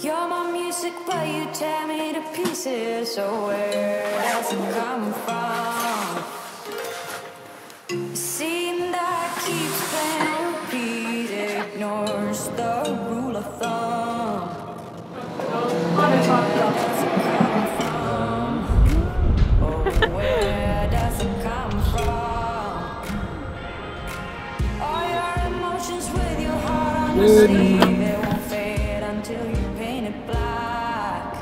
You're my music, but you tear me to pieces. So where does it come from? Scene that keeps playing repeat, ignores the rule of thumb. Where does it come from? Oh, where does it come from? All your emotions with your heart on the sleeve, it won't fade until you paint it black.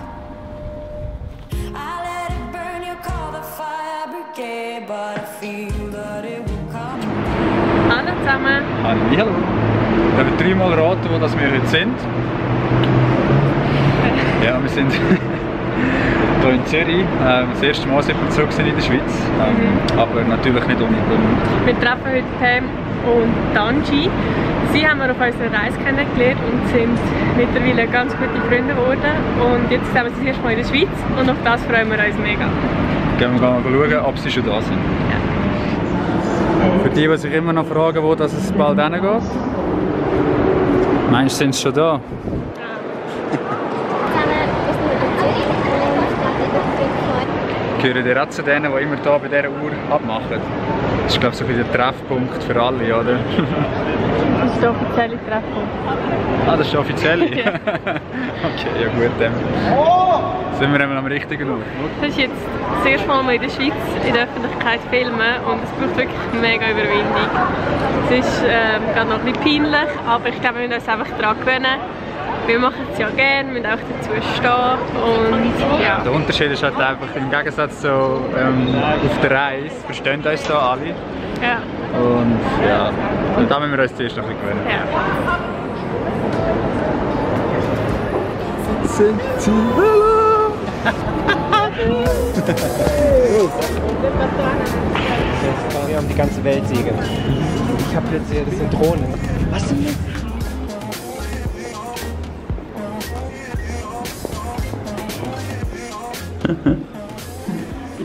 I let it burn, you call the fire brigade, but I feel that it will come. Hallo zusammen. Hallo. Ich habe dreimal raten, wo das wir heute sind. Ja, wir sind hier in Zürich. Das erste Mal sind wir zurück in der Schweiz. Aber natürlich nicht ohne Grund. Wir treffen heute Pam und Tanji. Sie haben wir auf unserer Reise kennengelernt und sind mittlerweile ganz gute Freunde geworden. Und jetzt sind wir das erste Mal in der Schweiz und auf das freuen wir uns mega. Gehen wir mal schauen, ob sie schon da sind. Ja. Für die sich immer noch fragen, wo das es bald hingeht. Meinst du, sind sie schon da? Gehören ihr auch zu denen, die immer hier bei dieser Uhr abmachen? Das ist, glaube ich, so ein der Treffpunkt für alle, oder? Das ist der offizielle Treffpunkt. Ah, das ist der offizielle? Ja. Okay, ja gut, dann sind wir einmal am richtigen Ort. Das ist jetzt das erste Mal in der Schweiz in der Öffentlichkeit filmen und es braucht wirklich mega Überwindung. Es ist gerade noch ein bisschen peinlich, aber ich glaube, wir müssen uns einfach daran gewöhnen. Wir machen es ja gerne, wir müssen auch dazu stehen und ja. Der Unterschied ist halt einfach, im Gegensatz zu auf der Reise, verstehen uns da alle. Ja. Und ja, und da müssen wir uns zuerst noch ein bisschen gewöhnen. Ja. Sind sie Wir haben die ganze Welt segeln. Ich habe jetzt hier, das sind Drohnen. Was denn jetzt?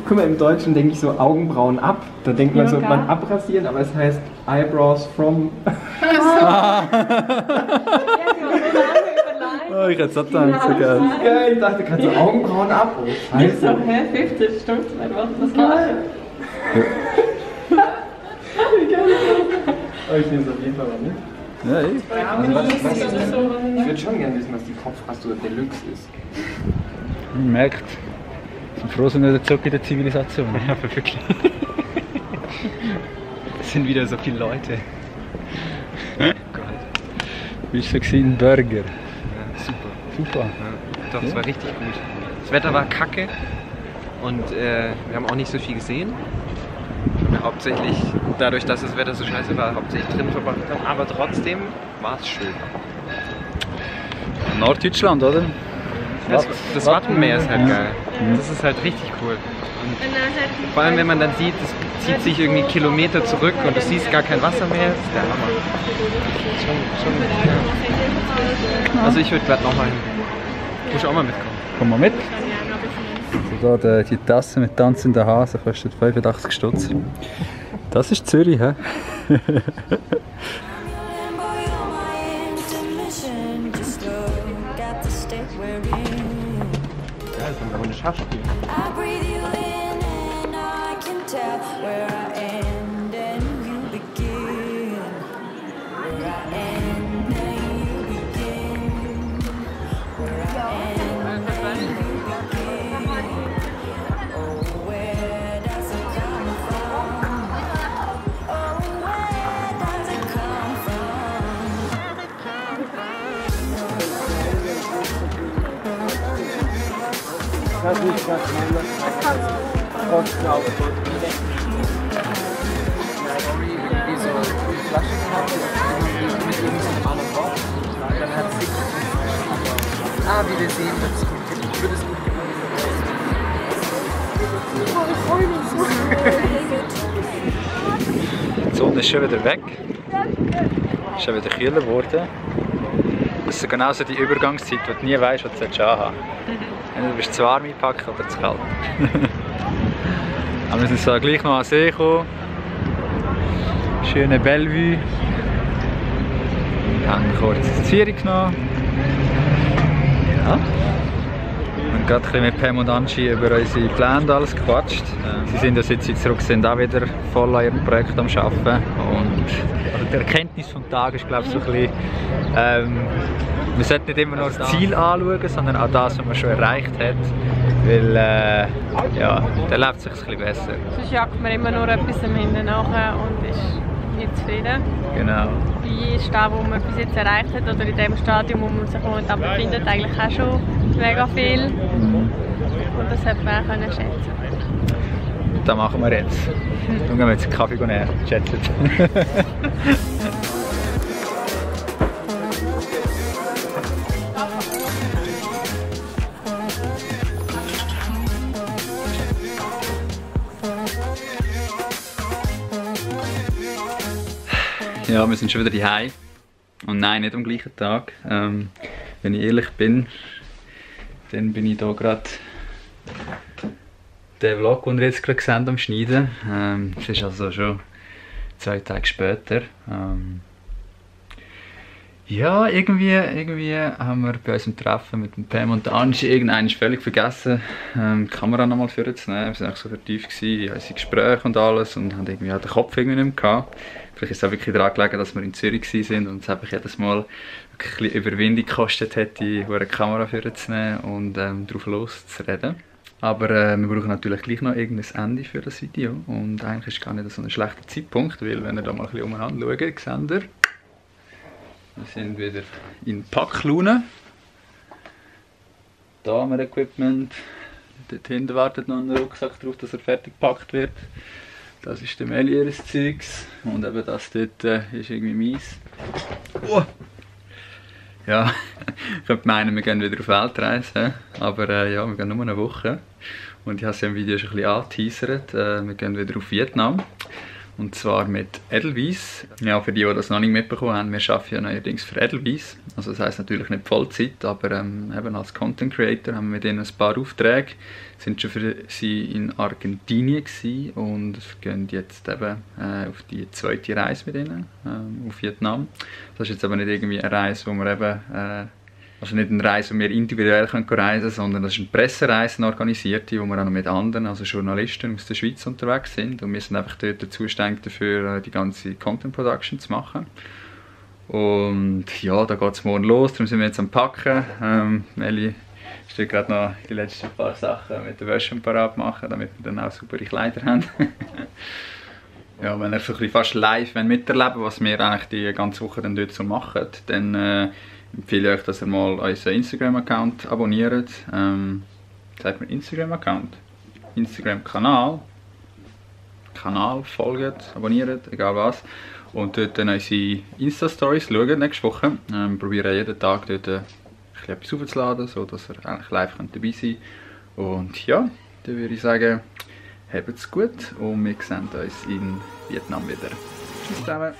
Guck mal, im Deutschen denke ich so Augenbrauen ab. Da denkt man so, man abrasieren, aber es heißt Eyebrows from. Oh, ich hätte es auch gedacht, so geil. Geil, ich dachte gerade so Augenbrauen ab. Oh, scheiße. So, hä? 50 Stunden, was geil. Oh, ich nehme es auf jeden Fall mal mit. Ja, ich. Ich würde schon gerne wissen, was die Kopfrasur Deluxe ist. Man merkt, wir sind froh, sind wir zurück in der Zivilisation. Ja, wirklich. Es sind wieder so viele Leute. Wie war es ein Burger? Ja, super. Super. Ja, doch, es war richtig gut. Das Wetter war kacke und wir haben auch nicht so viel gesehen. Hauptsächlich dadurch, dass das Wetter so scheiße war, hauptsächlich drin verbracht haben. Aber trotzdem war es schön. Norddeutschland, oder? Das Wattenmeer ist halt geil. Das ist halt richtig cool. Und vor allem, wenn man dann sieht, es zieht sich irgendwie Kilometer zurück und du siehst gar kein Wasser mehr, das ist der Hammer. Ja. Also ich würde gerade nochmal hin. Du musst auch mal mitkommen. Komm mal mit. Also da die Tasse mit tanzenden Hasen kostet 85 Stutz. Das ist Zürich, hä? Ja, das ist aber eine Schachspiel. Das ist das wie so Flaschen gehabt, mit irgendeinem anderen Wort. Dann hat sie. Ah, wie wir sehen, das wird es gut gemacht. Ich freue mich so. Die Sonne ist schon wieder weg. Es ist schon wieder kühler geworden. Das ist genauso die Übergangszeit, wo du nie weißt, was du anhaben sollst. Du bist zu warm einpacken oder zu kalt. Aber wir sind so gleich noch an den See gekommen. Schöne Bellevue. haben kurz in Zürich genommen. Ja. Und gerade ein bisschen mit Pam und Angie über unsere Pläne und alles gequatscht. Sie sind ja seit sie zurück sind auch wieder voll an ihrem Projekt am Arbeiten. Und also die Erkenntnis vom Tag ist, glaube ich, so ein bisschen, man sollte nicht immer nur das Ziel anschauen, sondern auch das, was man schon erreicht hat. Weil, ja, dann lebt es sich ein bisschen besser. Sonst jagt man immer nur etwas am Hinten nachher und ist nicht zufrieden. Genau. Wie ist das, was man bis jetzt erreicht hat, oder in dem Stadium, wo man sich momentan befindet, eigentlich auch schon mega viel. Und das sollte man auch schätzen können. Das machen wir jetzt. Dann gehen wir jetzt einen Kaffee nehmen, schätzen. Ja, wir sind schon wieder daheim. Und nein, nicht am gleichen Tag. Wenn ich ehrlich bin, dann bin ich hier gerade den Vlog, den ihr jetzt gerade seht, am Schneiden. Es ist also schon 2 Tage später. Ja, irgendwie haben wir bei unserem Treffen mit dem Pam und der Angie irgendwann völlig vergessen, die Kamera nochmal vorzunehmen. Wir waren so vertieft in unsere Gespräche und alles und haben irgendwie auch den Kopf irgendwie nicht mehr gehabt. Vielleicht ist es auch wirklich daran gelegen, dass wir in Zürich waren und es einfach jedes Mal wirklich ein bisschen Überwindung gekostet hätte, eine Kamera vorzunehmen und drauf loszureden. Aber wir brauchen natürlich gleich noch irgendein Ende für das Video und eigentlich ist es gar nicht so ein schlechter Zeitpunkt, weil wenn ihr da mal ein bisschen umeinander schaut, seht ihr, wir sind wieder in Packlaune. Da haben wir Equipment, dort hinten wartet noch ein Rucksack drauf, dass er fertig gepackt wird. Das ist der Meli ihres Zeugs und eben das dort ist irgendwie meins. Oh. Ja, ich könnte meinen, wir gehen wieder auf Weltreise, aber ja, wir gehen nur eine Woche. Und ich habe es ja im Video schon ein bisschen angeteasert, wir gehen wieder auf Vietnam. Und zwar mit Edelweiss. Ja, für die das noch nicht mitbekommen haben, wir arbeiten ja neuerdings für Edelweiss. Also das heisst natürlich nicht Vollzeit, aber eben als Content Creator haben wir mit ihnen ein paar Aufträge. Sind schon für sie in Argentinien gewesen und gehen jetzt eben auf die 2. Reise mit ihnen, auf Vietnam. Das ist jetzt aber nicht irgendwie eine Reise, wo wir eben also nicht eine Reise, wo wir individuell reisen können, sondern das ist eine Pressereise, eine organisierte, wo wir auch noch mit anderen, also Journalisten aus der Schweiz unterwegs sind. Und wir sind einfach dort zuständig dafür, die ganze Content Production zu machen. Und ja, da geht es morgen los, darum sind wir jetzt am Packen. Nelly steht gerade noch die letzten paar Sachen mit der Wäsche parat machen, damit wir dann auch saubere Kleider haben. Ja, wenn ihr so ein bisschen fast live miterleben, was wir eigentlich die ganze Woche dann dort so machen, dann empfehle ich euch, dass ihr mal unseren Instagram-Account abonniert. Sagt mir Instagram-Account? Instagram-Kanal. Kanal folgt, abonniert, egal was. Und dort dann unsere Insta-Stories schauen nächste Woche. Wir probieren jeden Tag dort etwas aufzuladen, sodass ihr eigentlich live dabei sein könnt. Und ja, dann würde ich sagen, habt's gut und wir sehen uns in Vietnam wieder. Tschüss zusammen!